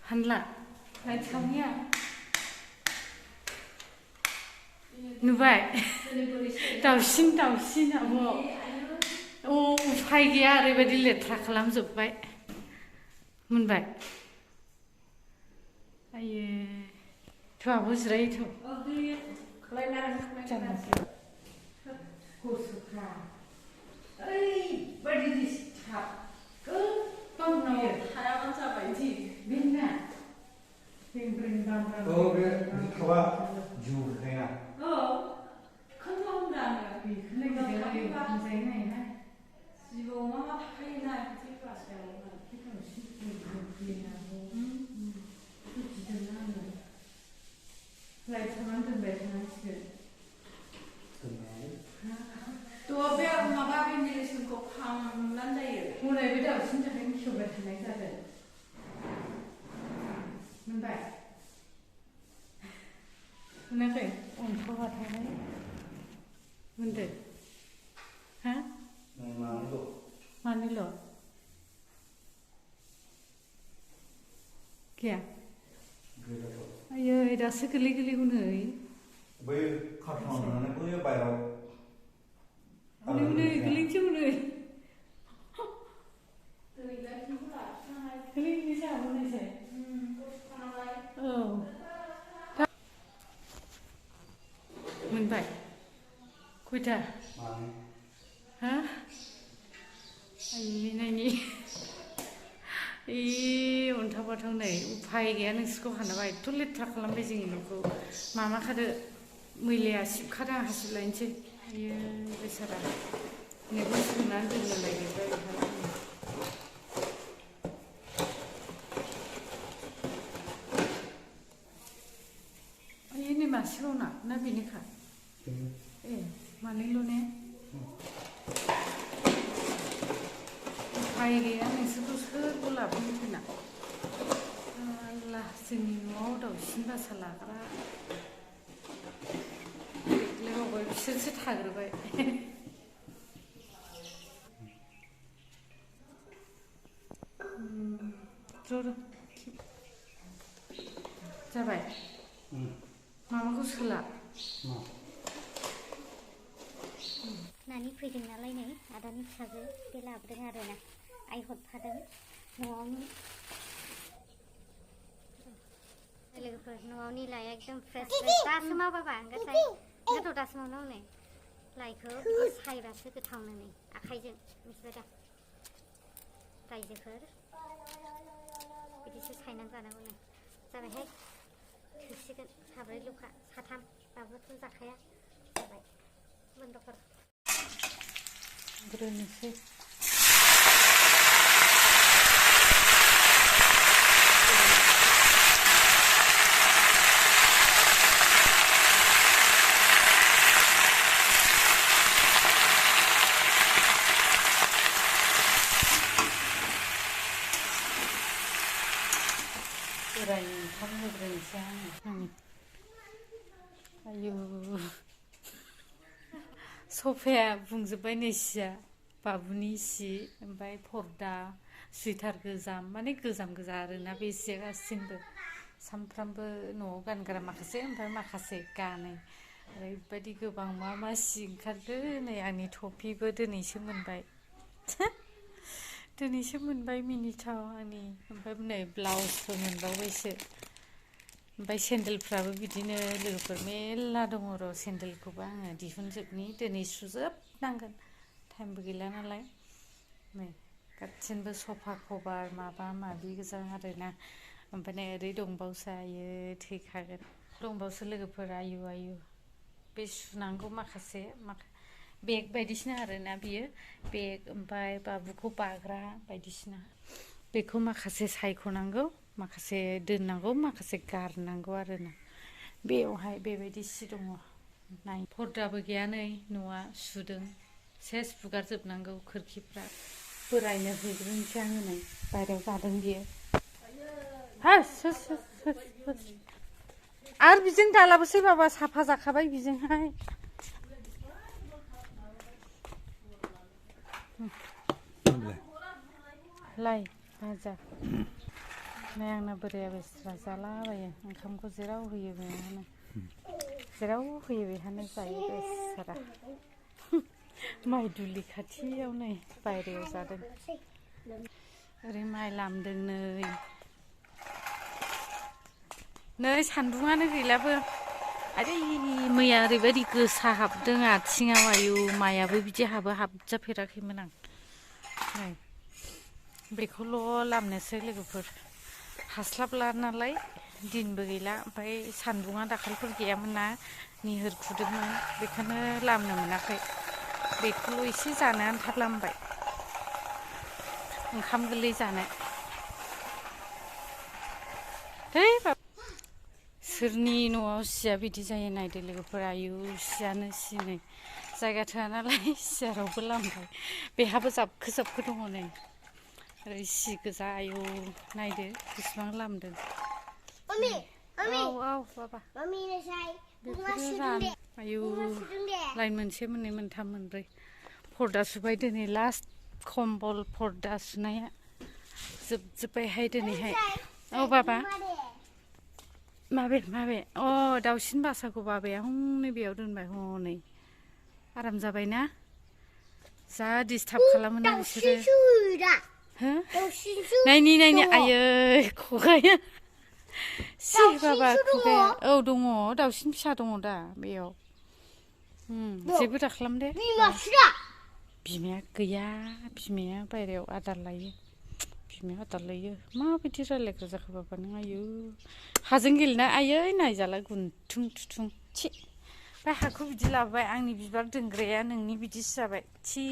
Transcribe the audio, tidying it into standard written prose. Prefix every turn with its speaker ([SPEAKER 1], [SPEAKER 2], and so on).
[SPEAKER 1] Hanla, lain saungnya. Nubai, daosin amo. Oh, upai gaya oरैबायदि लेथ्रा खालामजोबबाय. मोनबाय. आयो. थ' आब' जिरायो थ'. gorsoka. ओरैबायदि दिसटार्ब. गोबां हायाबानो जाबाय दि. बेना.
[SPEAKER 2] बे थावा जुखाया
[SPEAKER 1] खोन्था होनदों आङो बेखौनो मोजाङै नायना जिबौ मा थाखायोना बिदि लाइट थानानै दोनबाय थानांसिगोन थ' बे माबा भेन्टिलेसनखौ खालामनानै जायो हनै बे दाउसिनि थाखायनो खेवबाय थानाय जादों मोनबाय मोनाखै अन्थाव बाथायनाय मोनदो हा मानोल' गैया आयै दासो गोरलै हनै
[SPEAKER 2] बै कार्टुनाव थानानै बै बायराव
[SPEAKER 1] हनै गोरलैसो हनै गोरलै जाबोनायसै औ मोनबाय खयथा हा आयै नायनि अन्थाव बाथाव नै उफाय गैया नोंसोरखौ हानाबा एथ' लेथ्रा खालामबाय जोंनि न'खौ माबाखादो मैलाया सिबखादो आं हासिब लायनोसै आयै बेसारा मेगन सोंनानै दोनलायलायजोब्बाय आयै नै मासेबावना ना बेनोखा ए मानैल' ने उफाय गैया नोंसोरखौ सोरखौ लाबोनो होना आल्ला जोंनि न'आव दाउसिन बासा लाग्रा देग्लायबावबाय बिसोरसो थाग्रोबाय र' जाबाय माबाखौ सोला
[SPEAKER 3] नानि फैदों नालाय नै आदानि फिसाजो बे लाबोदों आरोना आइ हरफादों न'आवनो लोगोफोर न'आवनि लाइया एकदम फ्रेस दासो माबाबा ओंखारसाय ओंखारथ' दासो मावनाव नै लाइखौ बिदि सायबासो गोथावनो नै आखाइजों मिथिबाय दा रायजोफोर बिदिसो सायनानै जानांगौ नै जाबायहाय थोसिगोन साब्रैल'खा साथाम बाबोथ' जाखाया जाबाय बन्द'फोर
[SPEAKER 1] ग्रोनोसै बोरायनि ओंखाम होग्रोनोसै आङो आयु सफाया बुंजोब्बाय नै सिया बाबुनि सि ओमफ्राय पर्दा सुइटार गोजाम माने गोजाम गोजा आरोना बे सिया गासिनबो सामफ्रामबो न'आव गानग्रा माखासे ओमफ्राय माखासे गानै ओरैबायदि गोबां मा सि ओंखारखो नै आंनि टफिबो दिनैसो मोनबाय मिनिथाव आंनि ओमफ्राय नै ब्लाउसबो मोनबावबायसो ओमफ्राय सेन्देलफ्राबो बिदिनो लोगोफोर मेरला दङ र' सेन्देलखौबो आङो दिहुनजोबनि दिनै सुजोबनांगोन टाइमबो गैला नालाय नै गासिनबो सफा कभार माबा माबि गोजा आरोना ओमफ्राय नै ओरै दंबावसो आयो थैखागोन दंबावसो लोगोफोर आयु बे सुनांगौ माखासे बेग बायदिसिना आरोना बियो बेग ओमफ्राय बाबुखौ बाग्रा बायदिसिना बेखौ माखासे सायख'नांगौ माखासे दोननांगौ माखासे गारनांगौ आरोना बेयावहाय बेबायदि सि दङ नाय पर्दाबो गैया नै न'आ सुदों सेस फुगारजोबनांगौ खोरखिफ्रा बोरायनो हैग्रोनोसै आङो नै बायहेरायाव जादों बियो आरो बिजों दालाबोसै बाबा साफा जाखाबाय बिजोंहाय लाइ भाजा नै आंना बोराया बेस्रा जालाबायो ओंखामखौ जेराव होयो बेहायनो जेराव होयो बेहायनो जायो बेस्रा माइ दुलि खाथियाव नै बायरायाव जादों ओरै माइ लामदों नै सान्दुङानो गैलाबो आरे मैया ओरैबायदि गोसा हाबदों आथिङाव आयु माइयाबो बिदि हाबजाफेराखैमोन आं नै बेखौल' लामनोसै लोगोफोर हास्लाबला नालाय दिनबो गैला ओमफ्राय सान्दुङा दाखालिफोर गैयामोन ना निहोर खुदोंमोन बेखायनो लामनो मोनाखै बेखौल' एसे जानो आन्था लामबाय ओंखाम गोरलै जानो है सोरनि न'आव सिया बिदि जायो नायदो लोगोफोर आयु सियानो सिनै जायगा थोआ नालाय सियारावबो लामबाय बेहाबो जाबखो दङ नै ओरै सि गोजा आयु नायदो बेसेबां लामदों औ बाबा बेफोरो आयु लाइन मोनसे मोननै मोनथाम मोनब्रै पर्दा सुबाय दिनै लास्ट कम्बल पर्दा सुनाया जोबजोब्बायहाय दिनैहाय औ बाबा माबे अ दाउसिन बासाखौ बाबाया हनै बेयाव दोनबाय हनै आराम जाबायना जा डिस्टार्ब खालामोना बिसोरो हो नायनि आयै खगाया सि बाबा खगाया औ दङ दाउसिन फिसा दङ दा बेयाव जेबो दाखालाम दे बिमाया गैया बिमाया बायरायाव आदार लायो बिमाया आदार लायो माबायदि रायलायग्रा जाखो बाबा नों आयु हाजों गेलेना आयै नायजाला गुनथुं थुथुं थि बे हाखौ बिदि लाबोबाय आंनि बिबार दोनग्राया नोंनि बिदिसो जाबाय थि